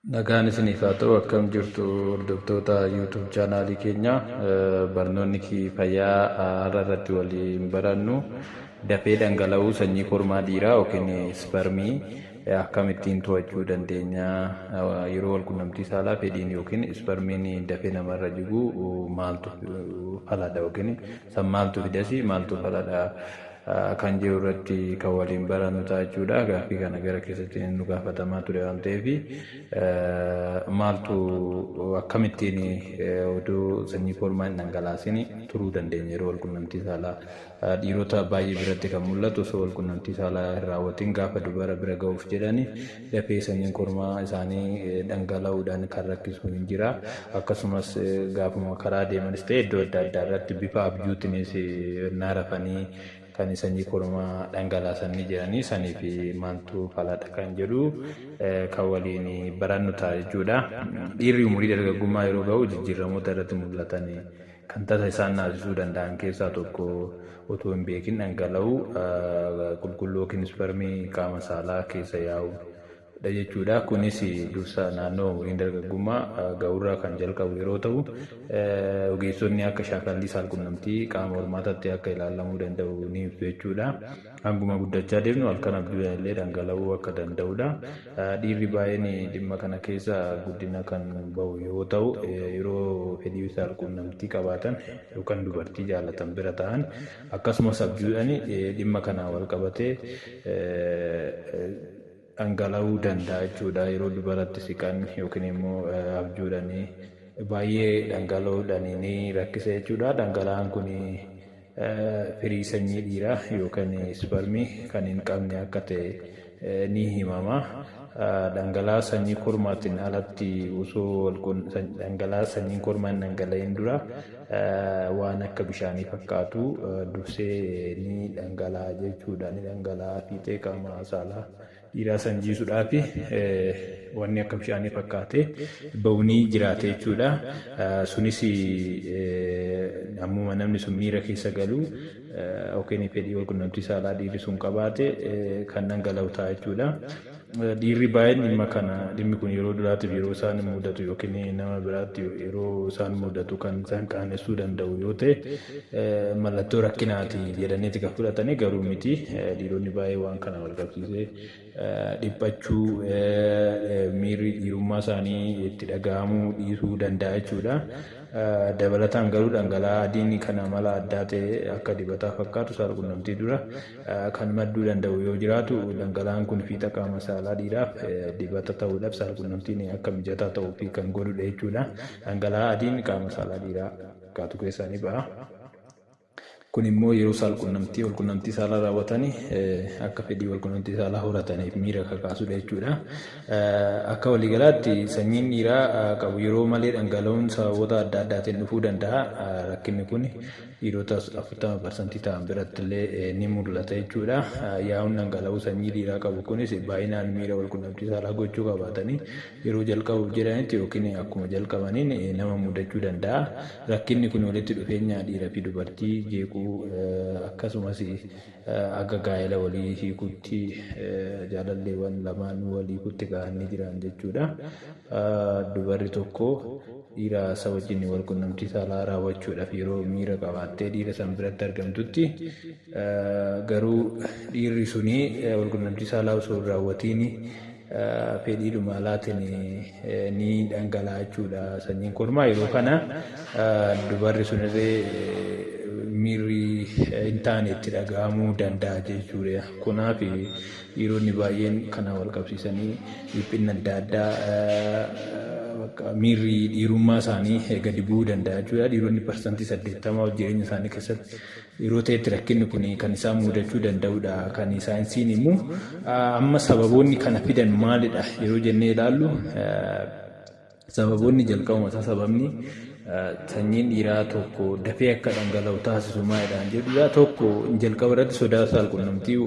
Nagaan isiniif haa ta'u. Akkam jirtu, hordoftoota YouTube chaanaalii keenya? Barnoonni fayyaa har'a irratti waliin barannu dafee dhangala'uu sanyii kormaa dhiiraa yookiin isparmii akkamittiin to'achuu dandeenya, yeroo walqunnamtii saalaa fedhiin yookiin isparmiin dafee namarra jigu maaltu faladha yookiin san maaltu fidasi, maaltu faladha kan jiru irratti kan waliin barannu ta'a jechuudha. Gaaffii kana gara keessatti nu gaafatamaa ture waan ta'eef, maaltu, akkamittiin odoo sanyii kormaa hin dhangalaasin turuu dandeenya yeroo walqunnamtii saalaa? Dhiirota baay'ee biratti kan mul'atu, osoo walqunnamtii saalaa hin raawwatin gaafa dubara bira ga'uuf jedhani dafee sanyiin kormaa isaanii dhangala'uudhaan kan rakkisu hin jira. Akkasumas gaafuma karaa deemanis ta'e iddoo adda addaa irratti bifa abjuutiinis rafanii kan sanyii kormaa dhangalaasan ni jiranii. Sanii fi maaltu faladha kan jedhu kan waliin barannu ta'a jechuudha. Dhiirri umurii dargaggummaa yeroo ga'u jijjiiramoota irratti mul'atan kan tasa isaan naasisuu danda'an keessaa tokko otoo hin beekin dhangala'uu qulqulluu yookiin isparmii qaama saalaa keessa yaa'u dha jechuudha. Kunis dursa naannoo umuriin dargaggummaa ga'uurraa kan jalqabu yeroo ta'u, ogeessonni akka shaakallii saalqunnamtii qaama hormaataatti akka ilaalamuu danda'u ni ibsu jechuudha. Hanguma guddachaa deemnu halkan abjuudhaan illee dhangala'uu akka danda'udha. Dhiirri baay'een dhimma kana keessa guddina kan bahu yoo ta'u, yeroo fedhii saalqunnamtii qabaatan yookaan dubartii jaalatan bira ta'an, akkasumas abjuudhaan dhimma kana wal qabatee dhangala'uu danda'a jechuudha. Yeroo dubaratti siqan yookiin immoo abjuudhaan baay'ee dhangala'uudhaan ni rakkisa jechuudha. Dhangala'aan kun firii sanyii dhiiraa yookaan isparmii kan hin qabne akka ta'e ni himama. Dhangala'aa sanyii kormaatiin alatti, osoo dhangala'aa sanyiin kormaa hin dhangala'in dura waan akka bishaanii fakkaatu dursee ni dhangala'a jechuudha. Ni dhangala'a fiixee qaama saalaa dhiiraa san jiisuudhaaf wanni akka bishaanii fakkaate ba'uunii jiraate jechuudha. Sunis ammuma namni sun miira keessa galu yookiin fedhii walqunnamtii saalaa dhiirri sun qabaate kan dhangala'u ta'a jechuudha. Dhiirri baay'een dhimma kana, dhimmi kun yeroo duraatiif yeroo isaan mudatu yookiin nama biraatti yeroo isaan mudatu kan isaan qaanessuu danda'u yoo ta'e, mallattoo rakkinaati jedhaniiti kan fudhatanii, garuu miti. Dhiironni baay'ee waan kana wal qabsiisee dhiphachuu, miirri dhiirummaa isaanii itti dhaga'amuu dhiisuu danda'a jechuudha. Dabalataan garuu dhangala'aa adiin kan amala addaa ta'e akka dibataa fakkaatu saalqunnamtii dura kan madduu danda'u yoo jiraatu, dhangala'aan kun fiixa qaama saalaa dhiiraaf dibata ta'uudhaaf saalqunnamtiin akka mijataa ta'uu fi kan godhudha jechuudha. Dhangala'aa adiin qaama saalaa dhiiraa fakkaatu keessaa ni ba'a. Kun immoo yeroo saalqunnamtii, walqunnamtii saalaa raawwatanii akka fedhii walqunnamtii saalaa horataniif miira kakaasudha jechuudha. Akka waliigalaatti sanyiin dhiiraa qabu yeroo malee dhangala'uun sababoota adda addaatiin dhufuu danda'a. Rakkinni kun dhiirota 40% ta'an biratti illee ni mul'ata jechuudha. Yaa'uun dhangala'uu sanyii dhiiraa qabu kunis baay'inaan miira walqunnamtii saalaa gochuu qabaatanii yeroo jalqabuuf jedhanitti yookiin akkuma jalqabaniin nama mudachuu danda'a. Rakkinni kun walitti dhufeenya dhiiraa fi dubartii jeequu, akkasumas akka gaa'ela walii hiikutti, jaalalleewwan lamaan walii hiikutti ga'anii jiran jechuudha. Dubarri tokko dhiira isa wajjin wal qunnamtii saalaa raawwachuudhaaf yeroo miira qabaattee dhiira san biratti argamtutti, garuu dhiirri suni wal qunnamtii saalaa osoo hin raawwatiin fedhiidhuma alaatiin ni dhangala'a jechuudha sanyiin kormaa. Yeroo kana dubarri sunillee miirri hin taane itti dhaga'amuu danda'a jechuudha. Kanaaf dhiironni baay'een kana wal qabsiisanii dhiphina adda addaa, miirri dhiirummaa isaanii gadi bu'uu danda'a jechuudha. Dhiironni 80% jireenya isaanii keessatti yeroo ta'etti rakkinni kun kan isaan mudachuu danda'udha. Kan saayinsiin immoo amma sababoonni kana fidan maalidha yeroo jennee ilaallu, sababoonni jalqabuma isaa, sababni sanyiin dhiiraa tokko dafee akka dhangala'u taasisu maalidhaan jedhudha. Tokko, jalqaba irratti sodaa saalqunnamtii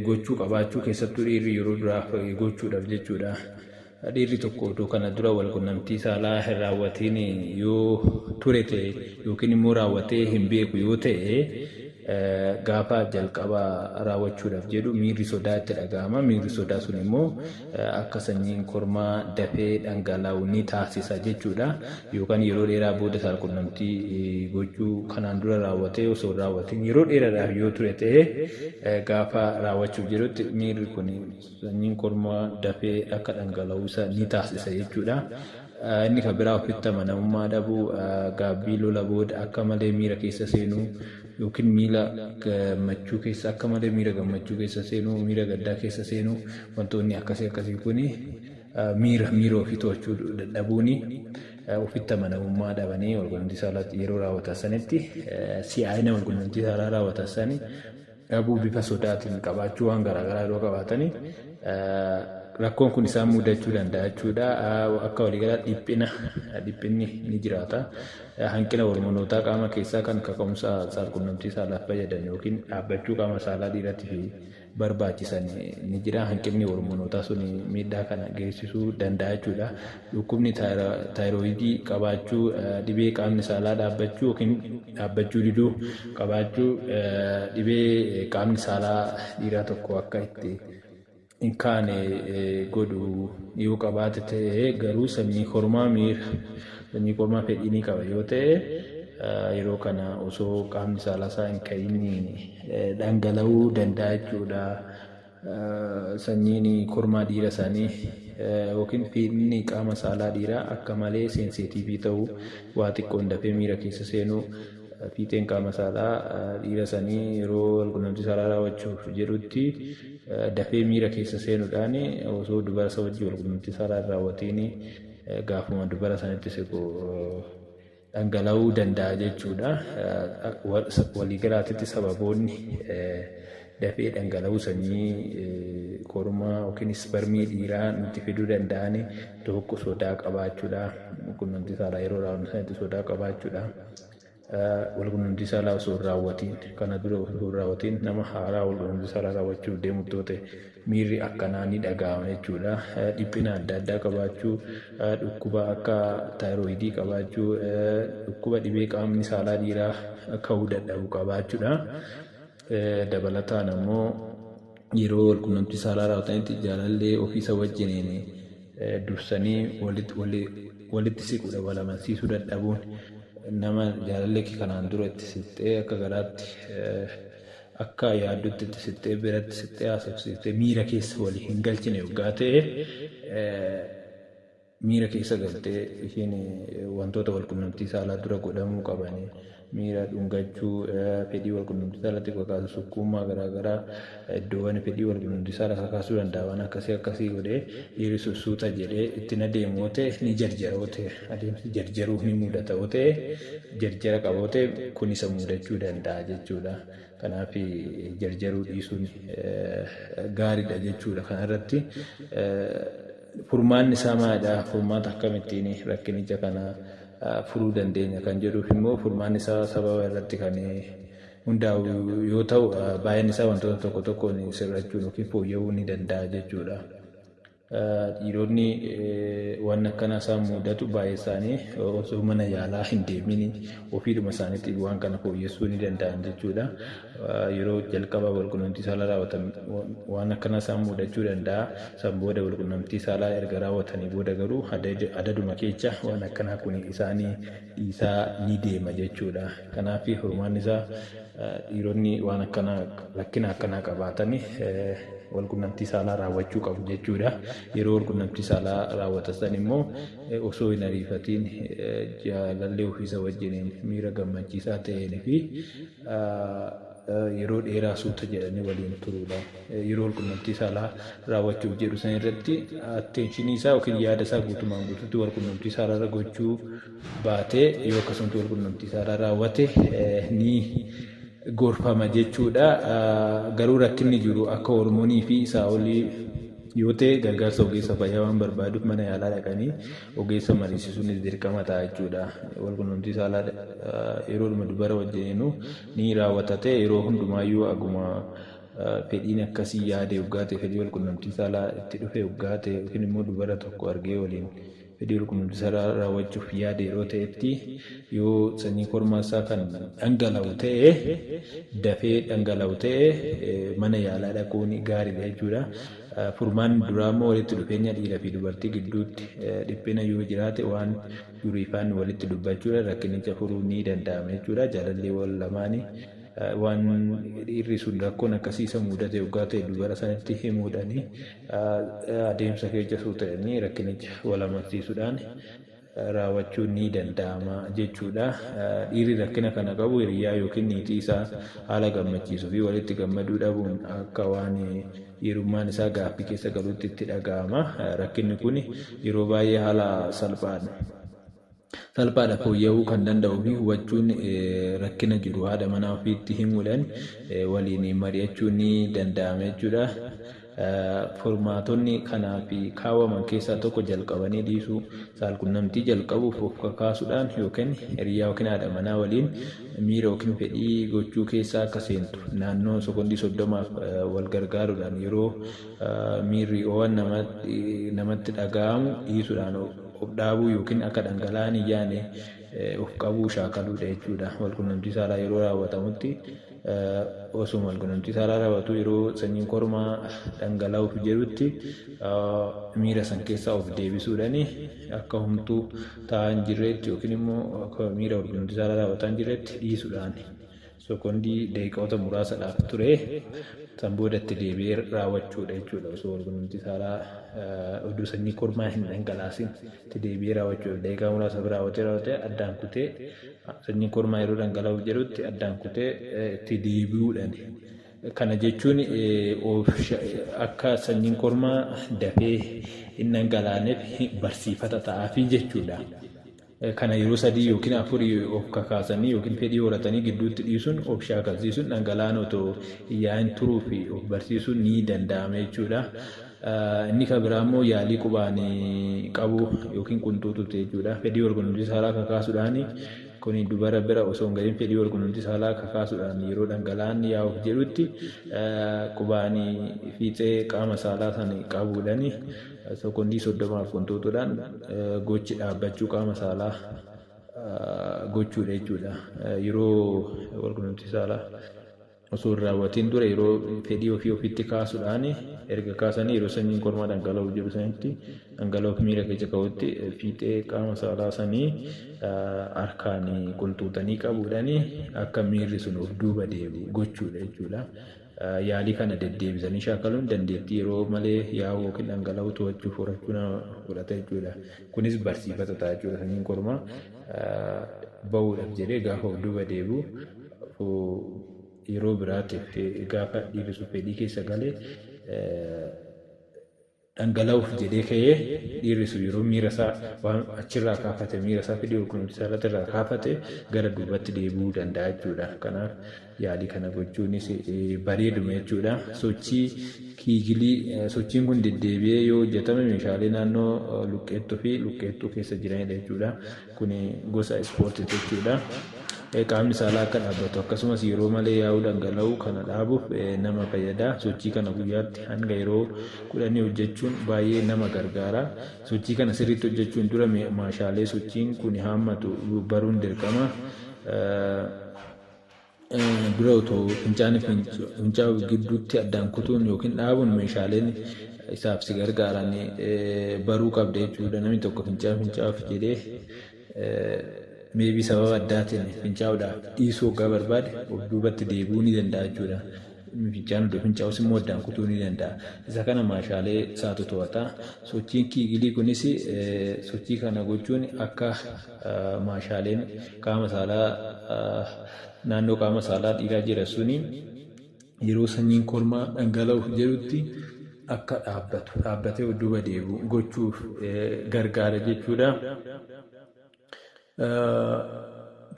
gochuu qabaachuu, keessattuu dhiirri yeroo duraaf gochuudhaaf jechuudha. Dhiirri tokko otoo kana dura wal qunnamtii saalaa hin raawwatiin yoo ture ta'e yookiin immoo raawwatee hin beeku yoo ta'e, gaafa jalqaba raawwachuudhaaf jedhu miirri sodaa itti dhaga'ama. Miirri sodaa sun immoo akka sanyiin kormaa dafee dhangala'u ni taasisa jechuudha. Yookaan yeroo dheeraa booda saalqunnamtii gochuu kanaan dura raawwatee osoo hin raawwatin yeroo dheeraadhaaf yoo ture ta'e, gaafa raawwachuuf jedhutti miirri kun sanyiin kormaa dafee akka dhangala'u isa ni taasisa jechuudha. Inni kan biraa ofitti amanamummaa dhabuu, gaabbii lola booda akka malee miira keessa seenuu yookiin miira gammachuu keessa, akka malee miira gammachuu keessa seenuu, miira gaddaa keessa seenuu, wantoonni akkasii akkasii kuni miira ofii to'achuu dadhabuuni, ofitti amanamummaa dhabanii walqunnamtii saalaa yeroo raawwatan sanitti si'aayina walqunnamtii saalaa raawwatan sani dhabuu, bifa sodaatiin qabaachuu, waan garaagaraa yeroo qabaatanii rakkoon kun isaan mudachuu danda'a jechuudha. Akka waliigalaa dhiphinni ni jiraata. Hanqina hormonootaa qaama keessaa kan kaka'umsa saalqunnamtii saalaaf fayyadan yookiin dhaabbachuu qaama saalaa dhiiratii fi barbaachisan ni jira. Hanqinni hormonootaa sun miidhaa kana geessisuu danda'a jechuudha. Dhukkubni taayiroidii qabaachuu, dhibee qaamni saalaa dhaabbachuu yookiin dhaabbachuu diduu qabaachuu, dhibee qaamni saalaa dhiiraa tokko akka itti hin kaane godhu yoo qabaate ta'e, garuu sanyii kormaa miira sanyii kormaa fedhii ni qaba yoo ta'e, yeroo kana osoo qaamni saalaa isaa hin ka'in dhangala'uu danda'a jechuudha. Sanyiin kormaa dhiira isaanii yookiin fiinni qaama saalaa dhiiraa akka malee seensitiivii ta'uu, waa xiqqoon dafee miira keessa seenuu, fiixeen qaama saalaa dhiira sanii yeroo walqunnamtii saalaa raawwachuuf jedhutti dafee miira keessa seenuudhaan osoo dubara isa wajjin walqunnamtii saalaa hin raawwatiin gaafuma dubara sanitti siqu dhangala'uu danda'a jechuudha. Waliigalaatitti sababoonni dafee dhangala'uu sanyii kormaa yookiin isparmii dhiiraa nutti fiduu danda'an, tokko sodaa qabaachuudha. Walqunnamtii saalaa yeroo raawwannu sanitti sodaa qabaachuudha. Walqunnamtii saalaa osoo hin raawwatiin, kana dura osoo hin raawwatiin, nama haaraa walqunnamtii saalaa raawwachuuf deemu ta'e miirri akkanaa ni dhaga'ama jechuudha. Dhiphina adda addaa qabaachuu, dhukkuba akka taayiroidii qabaachuu, dhukkuba dhibee qaamni saalaa dhiiraa ka'uu dadhabu qabaachuudha. Dabalataan ammoo yeroo walqunnamtii saalaa raawwatanitti jaalallee ofiisa wajjiniin dursanii walitti siquudha, wal amansiisuu dadhabuun, nama jaalallee kee kanaan dura itti siqxee akka garaatti akka yaaddutti itti siqxee biratti siqxee haasofsiiftee miira keessa walii hin galchine yoggaa ta'e, miira keessa galtee isheen wantoota walqunnamtii saalaa dura godhamuu qaban, miira dhungachuu, fedhii walqunnamtii saalaatti kakaasu, sukkuummaa garaagaraa, iddoowwan fedhii walqunnamtii saalaa kakaasuu danda'a, waan akkasii akkasii godhee dhiirri sussuuta jedhee ittiin adeemu yoo ta'e, ni jarjara yoo ta'e, adeemsi jarjaruu ni mudata yoo ta'e, jarjara qaba yoo ta'e, kun isa mudachuu danda'a jechuudha. Kanaaf jarjaruu dhiisuun gaariidha jechuudha. Kanarratti furmaanni isaa maalidha? Furmaata akkamittiin rakkinicha kana furuu dandeenya kan jedhuuf immoo, furmaanni isaa sababa irratti kan hundaa'u yoo ta'u, baay'een isaa wantoota tokko tokkoon sirrachuun yookiin fooyya'uu ni danda'a jechuudha. Dhiironni waan akkanaa isaan mudatu baay'ee isaanii osoo mana yaalaa hin deemin ofiidhuma isaaniitti waan kana fooyyessuu ni danda'an jechuudha. Yeroo jalqaba walqunnamtii saalaa raawwatan waan akkanaa isaan mudachuu danda'a. San booda walqunnamtii saalaa erga raawwatanii booda garuu adaduma keessa waan akkanaa kun isaanii dhiisaa ni deema jechuudha. Kanaaf furmaanni isaa dhiironni waan akkanaa, rakkina akkanaa qabaatanii walqunnamtii saalaa raawwachuu qabu jechuudha. Yeroo walqunnamtii saalaa raawwatan san immoo osoo hin ariifatiin jaalallee ofiisa wajjiniin miira gammachiisaa ta'een fi yeroo dheeraa suuta jedhanii waliin turuudha. Yeroo walqunnamtii saalaa raawwachuuf jedhu san irratti attention isaa yookiin yaada isaa guutumaan guutuutti walqunnamtii saalaa irra gochuu baatee yoo akkasumatti walqunnamtii saalaa raawwate ni gorfama jechuudha. Garuu rakkinni jiru akka hormoonii fi isaa olii yoo ta'e gargaarsa ogeessa fayyaa waan barbaaduuf mana yaalaa dhaqanii ogeessa mariisisuunis dirqama ta'a jechuudha. Walqunnamtii saalaa yeroodhuma dubara wajjiniinuu ni raawwata ta'e, yeroo hundumaayyuu aguma fedhiin akkasii yaade yoggaa ta'e, fedhii walqunnamtii saalaa itti dhufe yoggaa ta'e, yookiin immoo dubara tokko argee waliin fedhii walqunnamtii saalaa raawwachuuf yaade yeroo ta'etti, yoo sanyii kormaa isaa kan dhangala'u ta'e, dafee dhangala'u ta'e, mana yaalaa dhaquun gaariidha jechuudha. Furmaanni duraa immoo walitti dhufeenya dhiiraa fi dubartii gidduutti dhiphina yoo jiraate waan jiru ifaan walitti dubbachuudha, rakkinicha furuu ni danda'ama jechuudha. Jaalalli wal lamaanii waan dhiirri sun rakkoon akkasii isa mudate yoggaa ta'e dubara sanatti himuudhaani adeemsa keessa suuta'anii rakkinicha wal amansiisuudhaan raawwachuun ni danda'ama jechuudha. Dhiirri rakkina kana qabu hiriyaa yookiin niitii isaa haala gammachiisuu fi walitti gammaduu dhabuun akka waan dhiirummaan isaa gaaffii keessa galuutti itti dhaga'ama. Rakkinni kun yeroo baay'ee haala salphaan salphaadha fooyya'uu kan danda'uu fi hubachuun rakkina jiru haadha manaa ofiitti himuudhaan waliin mari'achuun ni danda'ama jechuudha. Furmaatonni kanaaf kaawwaman keessaa tokko jalqabanii dhiisuu, saalqunnamtii jalqabuuf of kakaasuudhaan yookiin hiriyaa yookiin haadha manaa waliin miira yookiin fedhii gochuu keessa akka seentu naannoo sekondii 30f wal gargaaruudhaan yeroo miirri ho'an namatti dhaga'amu dhiisuudhaan of dhaabuu yookiin akka dhangala'aan hin yaane of qabuu shaakaluudha jechuudha. Walqunnamtii saalaa yeroo raawwatamutti, osuma walqunnamtii saalaa raawwatu yeroo sanyiin kormaa dhangala'uuf jedhutti miira san keessaa of deebisuudhaan akka homtuu taa'aa hin jirreetti yookiin immoo akka miira walqunnamtii saalaa raawwataa hin jirreetti dhiisuudhaan sekondii daqiiqoota muraasadhaaf ture san boodatti deebi'ee raawwachuudha jechuudha. Osoo walqunnamtii saalaa oduu sanyii kormaa hin dhangalaasin itti deebi'ee raawwachuudha. Daqiiqaa muraasaaf raawwatee raawwatee addaan kutee, sanyiin kormaa yeroo dhangala'uuf jedhutti addaan kutee itti deebi'uudhaan. Kana jechuun akka sanyiin kormaa dafee hin dhangalaaneef barsiifata ta'aafi jechuudha. Kana yeroo sadii yookiin afurii of kakaasanii yookiin fedhii horatanii gidduutti dhiisuun of shaakalsiisuun dhangala'aan otoo hin yaa'in turuu fi of barsiisuun ni danda'ama jechuudha. Inni kan biraa immoo yaalii qubaan qabuu yookiin qunxuutuuti jechuudha. Fedhii walqunnamtii saalaa kakaasuudhaan, kun dubara bira osoo hin gahin fedhii walqunnamtii saalaa kakaasuudhaan yeroo dhangala'aan yaa'uuf jedhutti qubaan fiixee qaama saalaa sana qabuudhaan sekondii 30f qunxuutuudhaan gochi dhaabbachuu qaama saalaa gochuudha jechuudha. Yeroo walqunnamtii saalaa osoo hin raawwatiin dura yeroo fedhii ofii ofitti kaasuudhaan, erga kaasanii yeroo sanyiin kormaa dhangala'uuf jedhu sanitti, dhangala'uuf miira keessa ka'utti, fiixee qaama saalaa sanii harkaan qunxuuxanii qabuudhaan akka miirri sun of duuba deebi'u gochuudha jechuudha. Yaalii kana deddeebisanii shaakaluun dandeettii yeroo malee yaa'uu yookiin dhangala'uu to'achuuf horachuu nama godhata jechuudha. Kunis barsiifata ta'a jechuudha. Sanyiin kormaa bahuudhaaf jedhee gaafa of duuba deebi'u, yeroo biraatiif gaafa dhiirri sun fedhii keessa galee dhangala'uuf jedhee ka'ee, dhiirri sun yeroo miira isaa waan achirraa kaafate, miira isaa fedhii walqunnamtii saalaa irraa kaafate, gara duubatti deebi'uu danda'a jechuudha. Kanaaf yaalii kana gochuunis bareeduma jechuudha. Sochii kiigilii, sochiin kun deddeebi'ee yoo hojjetame meeshaalee naannoo luqqeettuu fi luqqeettuu keessa jiranidha jechuudha. Kun gosa ispoortiiti jechuudha. Qaamni saalaa akka dhaabbatu akkasumas yeroo malee yaa'uu dhangala'uu kana dhaabuuf nama fayyada. Sochii kana guyyaatti hanga yeroo 10 hojjechuun baay'ee nama gargaara. Sochii kana sirriitti hojjechuun dura meeshaalee sochiin kun haammatu baruun dirqama. Dura otoo fincaanii fincaa'uu gidduutti addaan kutuun yookiin dhaabuun meeshaaleen isaaf si gargaaran baruu qabda jechuudha. Namni tokko fincaan fincaa'uuf jedhee maybe sababa addaatiin fincaa'uudhaaf dhiisuu hoggaa barbaade of duubatti deebi'uu ni danda'a jechuudha. Fincaan iddoo fincaa'us immoo addaan kutuu ni danda'a. Isa kana meeshaalee isaatu to'ata. Sochiin kiigilii kunis, sochii kana gochuun akka meeshaaleen qaama saalaa naannoo qaama saalaa dhiiraa jira suni yeroo sanyiin kormaa dhangala'uuf jedhutti akka dhaabbatu, dhaabbatee of duuba deebi'u gochuuf gargaara jechuudha.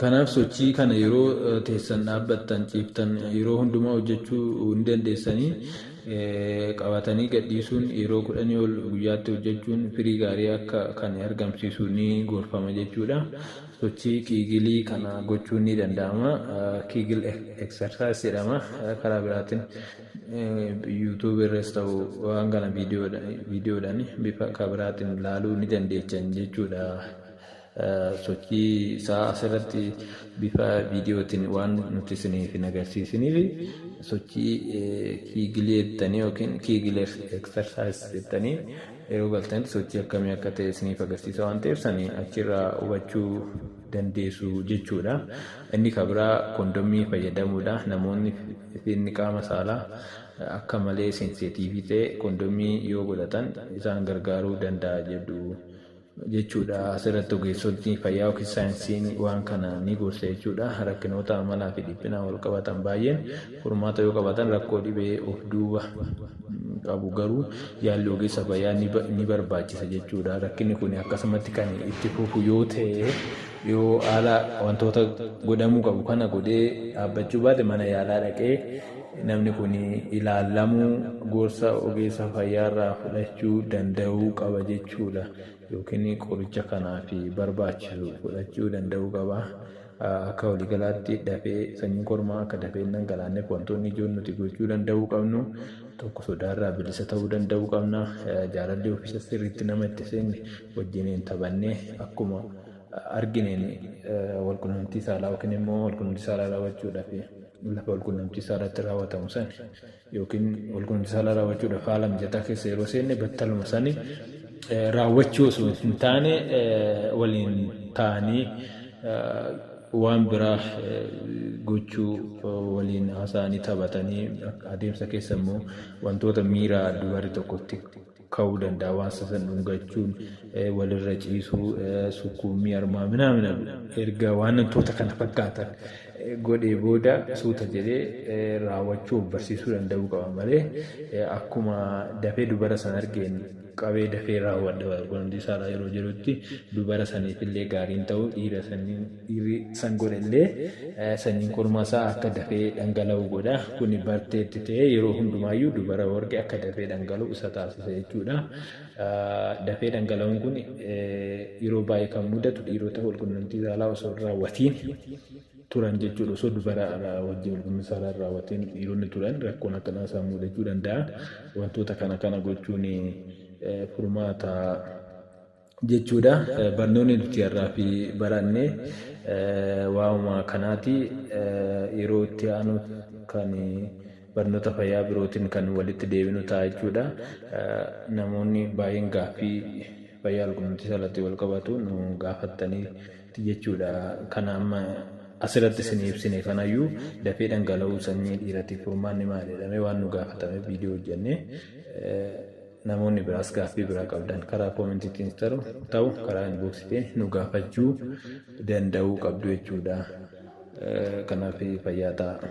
Kanaaf sochii kana yeroo teessan, dhaabbattan, ciiftan, yeroo hundumaa hojjechuu hin dandeessanii. Qabatanii gadhiisuun yeroo 10 ol guyyaatti hojjechuun firii gaarii akka kan argamsiisu ni gorfama jechuudha. Sochii kiigilii kana gochuun ni danda'ama. Kegel exercise jedhama. Karaa biraatiin YouTube irras ta'u waan kana viidiyoodhaan bifa kabiraatiin ilaaluu ni dandeechan jechuudha. Sochii isaa asirratti bifa viidiyootiin waan nuti isiniif hin agarsiisiniif, sochii Kegel jettanii yookiin Kegel exercise jettanii yeroo galtanitti sochii akkamii akka ta'e isiniif agarsiisa waan ta'eef, sanii achirraa hubachuu dandeessu jechuudha. Inni kabiraa kondomii fayyadamuudha. Namoonni inni qaama saalaa akka malee sensitiivii ta'e kondomii yoo godhatan isaan gargaaruu danda'a jedhu jechuudha. Asirratti ogeessotni fayyaa yookiin saayinsiin waan kana ni gorsa jechuudha. Rakkinoota amalaa fi dhiphinaan wal qabatan baay'een furmaata yoo qabatan, rakkoo dhibee of duuba qabu garuu yaalli ogeessa fayyaa ni barbaachisa jechuudha. Rakkinni kun akkasumatti kan itti fufu yoo ta'e, yoo haala wantoota godhamuu qabu kana godhee dhaabbachuu baate, mana yaalaa dhaqee namni kun ilaalamuu, gorsa ogeessa fayyaarraa fudhachuu danda'uu qaba jechuudha. Yookiin qoricha kanaaf barbaachisu fudhachuu danda'uu qaba. Akka waliigalaatti dafee sanyiin kormaa akka dafee hin dhangalaanneef wantoonni ijoon nuti gochuu danda'uu qabnu: tokko, sodaarraa bilisa ta'uu danda'uu qabna. Jaalalli ofiisa sirriitti nama itti seenne wajjiniin taphannee akkuma argineen walqunnamtii saalaa yookiin immoo walqunnamtii saalaa raawwachuudhaaf lafa walqunnamtii saalaatti raawwatamu san yookiin walqunnamtii saalaa raawwachuudhaaf haala mijataa keessa yeroo seenne battaluma sani raawwachuu osoo hin taane, waliin ta'anii waan biraa gochuu, waliin haasa'anii taphatanii, adeemsa keessa immoo wantoota miira dubarri tokkotti ka'uu danda'a, waan sasan dhungachuun, walirra ciisuu, sukkuummii harmaa minaamina, erga waan wantoota kana fakkaatan godhee booda suuta jedhee raawwachuu of barsiisuu danda'uu qaba malee, akkuma dafee dubara san argeen qabee dafee raawwadha walqunnamtii saalaa yeroo jedhutti dubara saniif illee gaariin ta'u, dhiira saniin dhiirri san godhe illee sanyiin kormaa isaa akka dafee dhangala'u godha. Kuni barteetti ta'ee yeroo hundumaayyuu dubara warqee akka dafee dhangala'u isa taasisa jechuudha. Dafee dhangala'uun kun yeroo baay'ee kan mudatu dhiirota walqunnamtii saalaa osoo hin raawwatiin turan jechuudha. Osoo dubara wajjin walqunnamtii saalaa hin raawwatiin dhiironni turan rakkoon akkanaa isaan mudachuu danda'a. Wantoota kana kana gochuun furmaata jechuudha. Barnoonni nuti har'aa fi baranne waa'uma kanaati. Yeroo itti aanu kan barnoota fayyaa birootiin kan walitti deebinu ta'a jechuudha. Namoonni baay'een gaaffii fayyaa walqunnamtii saalaatti wal qabatu nu gaafattanii jechuudha. Kana amma asirratti isin ibsine kanayyuu dafee dhangala'uu sanyii dhiiratiif furmaanni maali jedhamee waan nu gaafatame viidiyoo hojjenne. Namoonni biraas gaaffii biraa qabdan karaa koomentiitiin ta'u karaa inboxiitiin nu gaafachuu danda'uu qabdu jechuudha. Kanaaf fayyaa ta'a.